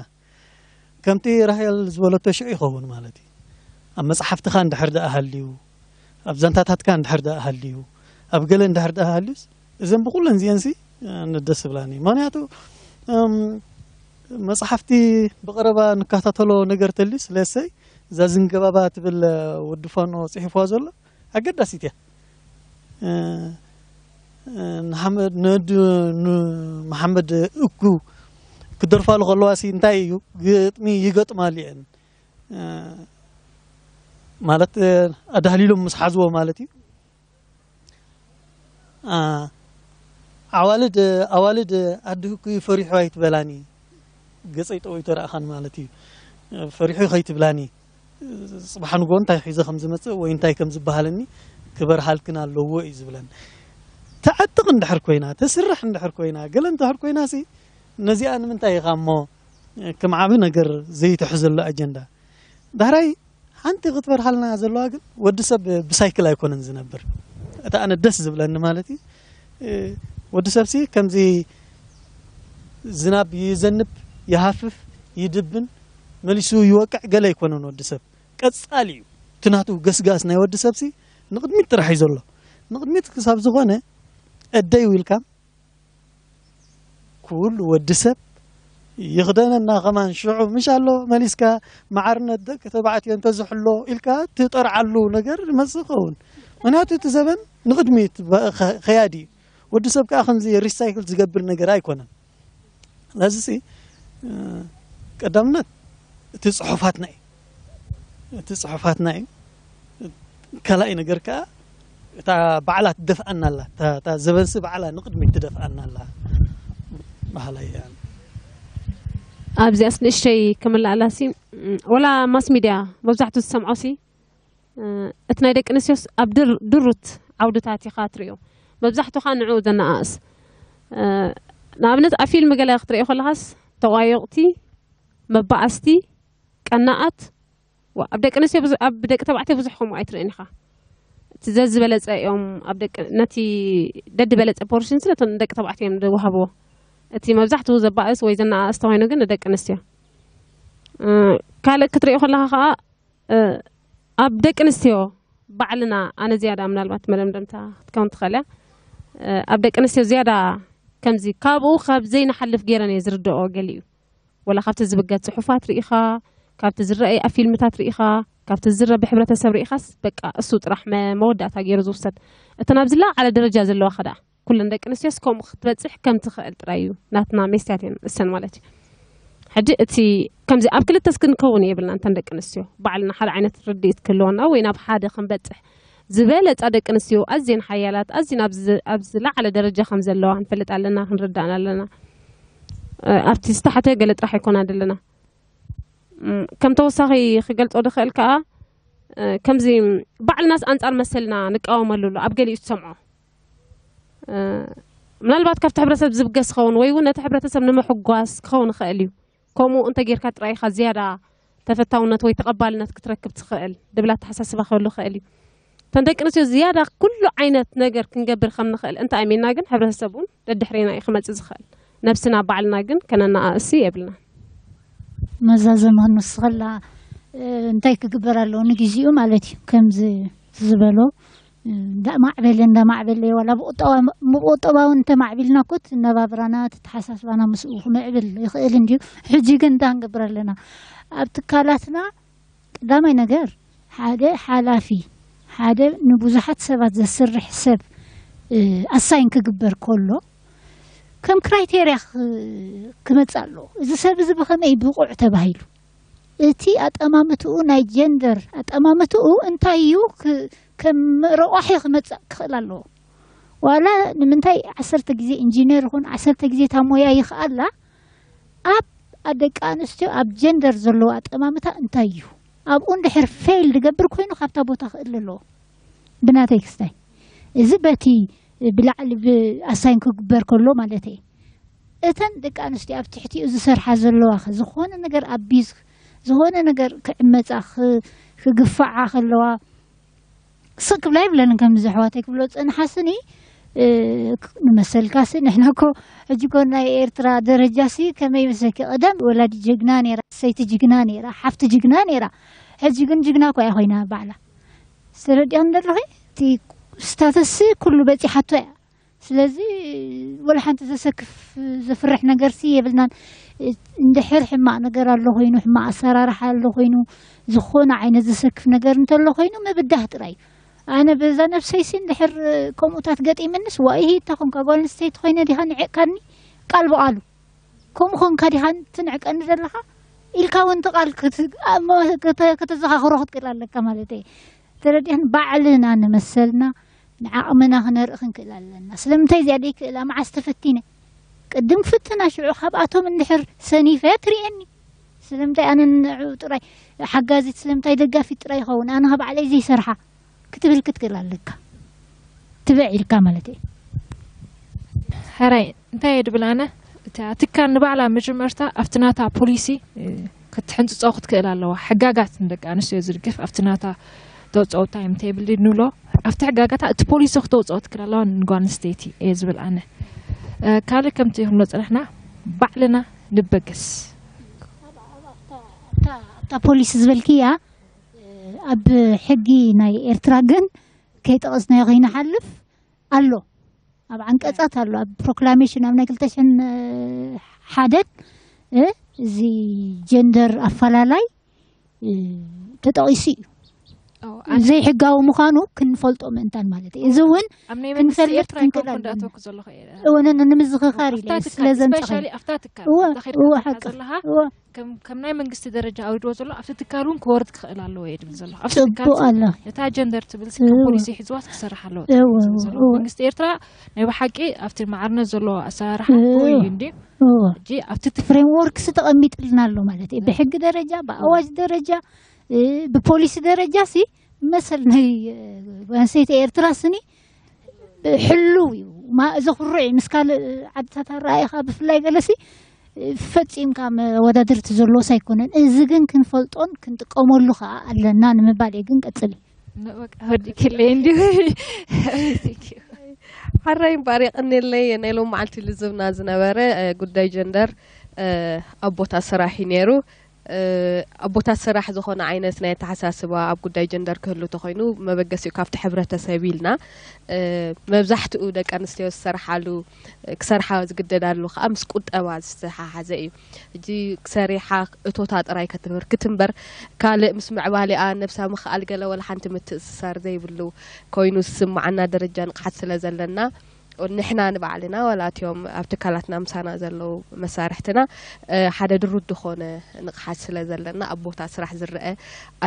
ከምቲ ራሄል ዝበለቶ ሽዑ ይኸውን ማለት እዩ ኣብ መፅሓፍትኻ እንድሕር ደኣ ሃልዩ ኣብ ዛንታታትካ እንድሕር ደኣ ሃልዩ ኣብ ገለ እንድሕር ደኣ ሃልዩስ እዘን ብኩለን እዚአንሲ ደስ ብላኒ ምክንያቱ መፅሓፍቲ ብቀረባ ንከታተሎ ነገር ተልዩስ ለሰይ እዛ ዝንገባባ ትብል ወዲ ፋኖ ፅሒፍዋ ዘሎ ኣገዳሲት እያ ንሓመድ ነዱ ንመሓመድ እኩ ክደርፋሉ ከለዋ ሲ እንታይ እዩ ግጥሚ ይገጥማሉ እየን ማለት ኣዳህሊሎም ምስ ሓዝዎ ማለት እዩ ኣዋልድ ኣዋልድ ኣድህኩ ፈሪሑ ኣይትበላኒ ገፀይ ጠወይ ተረእኻን ማለት እዩ ፈሪሑ ከይትብላኒ ፅባሕ ንጎ እንታይ ሒዘ ከም ዝመፅእ ወይ እንታይ ከም ዝበሃለኒ ክበርሃልክን ኣለዎ እዩ ዝብለን ተዓጥቕ እንድሕር ኮይና ተስርሕ እንድሕር ኮይና ገለ እንድሕር ኮይና ሲ ነዚኣ ንምንታይ ኢኻ እሞ ከም ዓብ ነገር ዘይትሕዘሉ ኣጀንዳ ዳሕራይ ሓንቲ ክትበርሃልና ዘለዋ ግን ወዲ ሰብ ብሳይክል ኣይኮነን ዝነብር እቲ ኣነ ደስ ዝብለኒ ማለት እዩ ወዲ ሰብ ሲ ከምዚ ዝናብ ይዘንብ ይሃፍፍ ይድብን መሊሱ ይወቅዕ ገለ ኣይኮነን ወዲ ሰብ ቀጻሊ እዩ እቲ ናቱ ገስጋስ ናይ ወዲ ሰብ ሲ ንቅድሚት ጥራሕ እዩ ዘሎ ንቅድሚት ክሳብ ዝኾነ እደይ ኢልካ ኩሉ ወዲ ሰብ ይኽደነና ከማን ሽዑ ምሽ ኣሎ መሊስካ ማዓርነት ደቂ ተባዕትዮ እንተዝሕሎ ኢልካ ትጠርዓሉ ነገር ይመፅእ ኸውን ምክንያቱ እቲ ዘበን ንቕድሚት ከያዲ እዩ ወዲ ሰብ ከዓ ከምዚ ሪሳይክል ዝገብር ነገር ኣይኮነን ስለዚ ቀዳምነት እቲ ፅሑፋትና እዩ እቲ ፅሑፋትና እዩ ካልኣይ ነገር ከዓ እታ ባዕላ ትደፍኣና ኣላ እታ ዘበንሲ ባዕላ ንቅድሚት ትደፍኣና ኣላ ባህላ እያ ኣብዚኣስ ንእሽተይ ክምልኣላ ሲ ወላ ማስ ሚድያ መብዛሕትኡ ዝሰምዖ ሲ እቲ ናይ ደቂ ኣንስትዮስ ኣብ ድሩት ዓውድታት ኢኻ ትሪኦ መብዛሕትኡ ኻ ንዕኡ ዘነኣእስ ንኣብነት ኣብ ፊልም ገለ ክትሪኦ ከለኻስ ተቋየቕቲ መባኣስቲ ቀናኣት ኣብ ደቂ ኣንስትዮ ኣብ ደቂ ተባዕትዮ ብዙሕ ከምኡ ኣይትርእን ኢኻ እቲ ዘዝበለፀ እዮም ኣብ ደቂ ነቲ ደድበለፀ ፖርሽን ስለ ነቶም ደቂ ተባዕትዮ እዮም ዝወሃብዎ እቲ መብዛሕትኡ ዘባእስ ወይ ዘነኣእስ ተኮይኑ ግን ንደቂ ኣንስትዮ ካልእ ክትሪኦ ከለኻ ከዓ ኣብ ደቂ ኣንስትዮ ባዕልና ኣነ ዝያዳ ምናልባት መደምደምታ ክትከውን ትኽእል እያ ኣብ ደቂ ኣንስትዮ ዝያዳ ከምዚ ካብኡ ካብ ዘይንሓልፍ ገይረን እየ ዝርድኦ ገሊኡ ወላ ካብቲ ዝብገት ፅሑፋት ርኢኻ ካብቲ ዝረኣይ ኣብ ፊልምታት ርኢኻ ካብቲ ዝረ ብሕብረተሰብ ርኢኻስ በቃ እሱ ጥራሕ መወዳእታ ገይሩ ዝውሰድ እተን ኣብዚ ላዓለ ደረጃ ዘለዋ ከዳ ኩለን ደቂ ኣንስትዮስ ከምኡ ክትበፅሕ ከም ትኽእል ጥራይ እዩ ናትና ሜስትያት እየን እሰን ማለት እዩ ሕጂ እቲ ከምዚ ኣብ ክልተስ ክንከውን የብልና እንተን ደቂ ኣንስትዮ ባዕልና ሓደ ዓይነት ርድኢት ክህልወና ወይ ናብ ሓደ ክንበፅሕ ዝበለፃ ደቂ ኣንስትዮ ኣዝየን ሓያላት ኣዝየን ኣብ ዝ- ኣብ ዝለዓለ ደረጃ ከም ዘለዋ ንፈልጥ ኣለና፣ ክንርዳእን ኣለና። እ፣ ኣብቲ ዝተሓተ ገለ ጥራሕ ኣይኮና ዘለና። እም፣ ከም ተወሳኺ ክገልጾ ድኽእል ከኣ እ፣ ከምዚ ባዕልናስ ኣንጻር መሰልና ንቃወመሉ ኣሎ ኣብ ገሊኡ ዝሰምዖ እ፣ ምናልባት ካብቲ ሕብረተሰብ ዝብገስ ክኸውን ወይ እውን ነቲ ሕብረተሰብ ንምሕጓስ ክኸውን ይኽእል እዩ። ከምኡ እንተ ጌርካ ጥራይ ኢኻ ዝያዳ ተፈታውነት ወይ ተቐባልነት ክትረክብ ትኽእል ድብል ኣተሓሳስባ ክህሉ ይኽእል እዩ። እተን ደቂ ኣንስትዮ ዝያዳ ኩሉ ዓይነት ነገር ክንገብር ከም ንኽእል እንተ ኣሚንና ግን ሕብረተሰብ እውን ደድሕሬና እዩ ክመጽእ ዝኽእል። ነብስና ባዕልና ግን ከነነኣእሲ የብልናን። መዛዘሚ ክንወስኸላ እንታይ ክግበር ኣለዎ ንግዜኡ ማለት እዩ። ከምዚ ዝበሎ እንዳማዕበለ እንዳማዕበለ ዋላ ብቁጠባዊ እንተማዕቢልና ኮ እቲ ኣነባብራና እቲ ኣተሓሳስባና ምስኡ ክምዕብል ይኽእል እንድዩ። ሕጂ ግን እንታይ ክንገብር ኣለና? ኣብ ትካላትና ቀዳማይ ነገር ሓደ ሓላፊ ሓደ ንብዙሓት ሰባት ዘስርሕ ሰብ ኣሳይን ክግበር ከሎ ከም criteria ክመፅእ ኣለዎ። እዚ ሰብ እዚ ብኸመይ ብቑዕ ተባሂሉ እቲ ኣጠማምትኡ ናይ gender ኣጠማምትኡ እንታይ እዩ ከም ረቋሒ ክመፅእ ክኽእል ኣለዎ። ዋላ ንምንታይ ዓሰርተ ግዜ ኢንጂነር ይኹን ዓሰርተ ግዜ እታ ሞያ ይኽኣላ ኣብ ደቂ ኣንስትዮ ኣብ gender ዘለዎ ኣጠማምታ እንታይ እዩ ኣብኡ እንድሕር fail ዝገብር ኮይኑ ካብታ ቦታ ክእል ኣለዎ። ብናተይ ክስታይ እዚ በቲ ብላዕሊ ኣሳይን ክግበር ከሎ ማለት እየ። እተን ደቂ ኣንስትዮ ኣብ ትሕቲኡ ዝሰርሓ ዘለዋ ዝኾነ ነገር abuse ዝኾነ ነገር ክዕመፃ ክግፋዓ ከለዋ ስቅ ክብላ ይብለንን ከምዚ ኣሕዋተይ ክብሎ ዝፀንሓ ስኒ ንመሰልካ ሲ ንሕና ኮ ሕጂ ኮ ናይ ኤርትራ ደረጃ ሲ ከመይ መሰኪ ቀደም ወላዲ ጅግና ነራ ሰይቲ ጅግና ነራ ሓፍቲ ጅግና ነራ ሕጂ ግን ጅግና ኮ እያ ኮይና ባዕላ ዝተረዲኦ እንደለኺ እቲ ስታተስ ኩሉ በፂሓቶ እያ ስለዚ ወላ ሓንቲ ዘሰክፍ ዘፍርሕ ነገር ሲ የብልናን እንድሕር ሕማቅ ነገር ኣሎ ኮይኑ ሕማቅ ኣሰራርሓ ኣሎ ኮይኑ ዝኾነ ዓይነት ዘሰክፍ ነገር እንተሎ ኮይኑ ምብዳህ ጥራይ እዩ ኣነ በዛ ነብሰይ ሲ እንድሕር ከምኡታት ገጢምንስ ዋይ እታ ኮንካ ጓል ኣንስተይቲ ኮይነ ዲኻ ንዕቅካኒ ቃል ብቃሉ ከምኡ ኮንካ ዲኻ ትንዕቀኒ ዘለኻ ኢልካ እውን ትቃል ከተዘኻኽሮ ክትክእል ኣለካ ማለት እየ ተረዲእን ባዕልና ንመሰልና ንዓቕምና ክነርኢ ክንክእል ኣለና ስለምንታይ እዚኣ ደይክእላ መዓስ ተፈቲነ ቅድም ክፍትና ሽዑ ካብኣቶም እንድሕር ሰኒፈ ትርእየኒ ስለምንታይ ኣነ ንዑ ጥራይ ሓጋዚት ስለምንታይ ደጋፊት ጥራይ ይኸውን ኣነ ካብ ባዕለይ ዘይሰርሓ ክትብል ክትክእል ኣለካ ትብዕ ኢልካ ማለት እዩ ሕራይ እንታይ እየ ድብል ኣነ እታ ትካል ንባዕላ መጀመርታ ኣብቲ ናታ ፖሊሲ ክትሕንፅፆ ክትክእል ኣለዋ ሕጋጋት ንደቂ ኣንስትዮ ዝድግፍ ኣብቲ ናታ ተውፅኦ time table ንብሎ ኣብቲ ሕጋጋታ እቲ ፖሊሲ ክተውፅኦ ትክእል ኣለዋ ንጓል ኣንስተይቲ እየ ዝብል ኣነ ካልእ ከምቲ ክንብሎ ፅናሕና ባዕልና ንበገስ ኣብታ ፖሊሲ ዝበልክያ ኣብ ሕጊ ናይ ኤርትራ ግን ከይጠቐስናዮ ከይንሓልፍ ኣሎ ኣብ ዓንቀፃት ኣሎ ኣብ proclamation ኣብ ናይ ክልተ ሽሕን ሓደን እዚ gender ኣፈላላይ ተጠቒሱ እዩ ዘይሕጋዊ ምዃኑ ክንፈልጦ ምእንታን ማለት እዩ እዚ እውን ክንፈልጥ ክንክእል ኣለና እወ ንምዝኽኻር ኢለ ስለ ዘምፀኸ ከም ናይ መንግስቲ ደረጃ ኣውሪድዎ ዘሎ ኣብቲ ትካል እውን ክወርድ ክኽእል ኣለዎ እየ ድብል ዘለኹ ኣብቲ ትካል ጽቡቅ ኣሎ ነታ ጀንደር ትብል ከም ፖሊሲ ሒዝዋስ ክሰርሕ ኣለዎ እዎ እዎ መንግስቲ ኤርትራ ናይ ብሓቂ ኣብቲ ማዕርነት ዘለዎ ኣሰራርሓ እዎ ወይ እንዲ እዎ ሕጂ ኣብቲ ትፍሬም framework ሲ ተቐሚጥልና ኣሎ ማለት እዩ ብሕጊ ደረጃ ብኣዋጅ ደረጃ እ፣ ብፖሊሲ ደረጃ ሲ መሰል ናይ እ፣ ጓል ኣንስተይቲ ኤርትራ ስኒ ሕሉው እዩ ማ- ዘኹርዕ እዩ ምስ ካልእ ዓድታት ኣረኣይኻ ብፍላይ ገለሲ ፈፂምካ መወዳድርቲ ዘለዎስ ኣይኮነን እዚ ግን ክንፈልጦን ክንጥቀመሉ ከዓ ኣለና ንምባል እየ ግን ቀፅሊ ወዲክለይ እንዲሁ ሓራይ እምበኣር የቐንየለይ ናይ ሎም መዓልቲ ልዝብና ዝነበረ ጉዳይ ጀንደር ኣብ ቦታ ስራሕ እዩ ነይሩ ኣብ ቦታ ስራሕ ዝኾነ ዓይነት ናይ ኣተሓሳስባ ኣብ ጉዳይ ጀንደር ክህሉ ተኮይኑ መበገሲኡ ካብቲ ሕብረተሰብ ኢልና መብዛሕትኡ ደቂ ኣንስትዮ ዝሰርሓሉ ክሰርሓ ዝግደዳሉ ከዓ ምስ ቁጠባ ዝተሓሓዘ እዩ ሕጂ ክሰሪሓ እቶታ ጥራይ ከተበርክት እምበር ካልእ ምስ ምዕባሊኣ ነብሳ ምክኣል ገለ ወላ ሓንቲ ምትእስሳር ዘይብሉ ኮይኑ ዝስምዓና ደረጃ ንቕሓት ስለ ዘለና ንሕና ንባዕልና ዋላ እቲኦም ኣብ ትካላትና ምሳና ዘለዉ መሳርሕትና ሓደ ድሩት ዝኾነ ንቕሓት ስለ ዘለና ኣብ ቦታ ስራሕ ዝረአ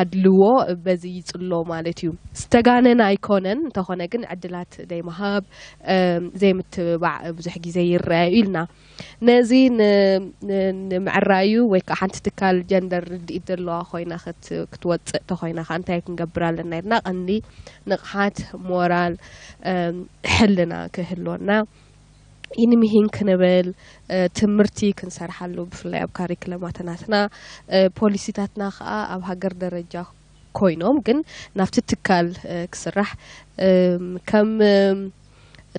ኣድልዎ በዚ ይጽሎ ማለት እዩ። ዝተጋነን ኣይኮነን፣ እንተኾነ ግን ዕድላት ዘይምሃብ፣ ዘይምትብባዕ ብዙሕ ግዜ ይረአ እዩ ኢልና። ነዚ ንምዕራዩ ወይ ከዓ ሓንቲ ትካል ጀንደር ርድኢት ዘለዋ ኮይና ክትወፅእ ተኮይና ከዓ እንታይ ክንገብር ኣለና ኢልና ቀንዲ ንቕሓት፣ ሞራል፣ ሕልና ክህልወና ኢንምሂን ክንብል ትምህርቲ ክንሰርሓሉ ብፍላይ ኣብ ካሪክለማትናትና ፖሊሲታትና ከዓ ኣብ ሃገር ደረጃ ኮይኖም ግን ናብቲ ትካል ክስራሕ ከም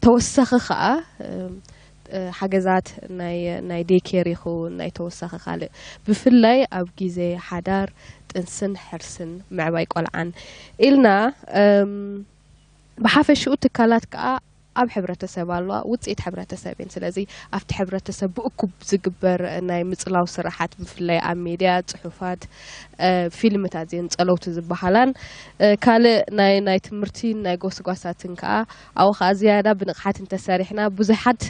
ተወሳኺ ከዓ ሓገዛት ናይ ዴይኬር ይኹን ናይ ተወሳኺ ካልእ ብፍላይ ኣብ ግዜ ሓዳር ጥንስን ሕርስን ምዕባይ ቆልዓን ኢልና ብሓፈሽኡ ትካላት ከዓ ኣብ ሕብረተሰብ ኣለዋ፣ ውፅኢት ሕብረተሰብ እየን። ስለዚ ኣብቲ ሕብረተሰብ ብእኩብ ዝግበር ናይ ምፅላው ስራሓት ብፍላይ ኣብ ሚድያ፣ ፅሑፋት፣ ፊልምታት እዚን ፀለውቲ ዝበሃላን ካልእ ናይ ናይ ትምህርቲ ናይ ጎስጓሳትን ከዓ ኣብኡ ከዓ ዝያዳ ብንቕሓት እንተሰሪሕና ብዙሓት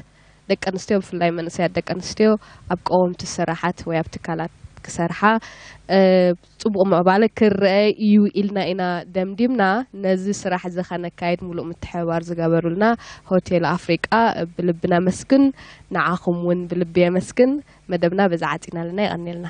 ደቂ ኣንስትዮ ብፍላይ መንእሰያት ደቂ ኣንስትዮ ኣብ ቀወምቲ ስራሓት ወይ ኣብ ትካላት ክሰርሓ ፅቡቕ ምዕባለ ክረአ እዩ ኢልና ኢና ደምዲምና። ነዚ ስራሕ እዚ ከነካይድ ሙሉእ ምትሕብባር ዝገበሩልና ሆቴል ኣፍሪቃ ብልቢ ነመስግን። ንዓኹም እውን ብልቢ የመስግን። መደብና በዚ ዓፂና ኣለና። የቐንየልና።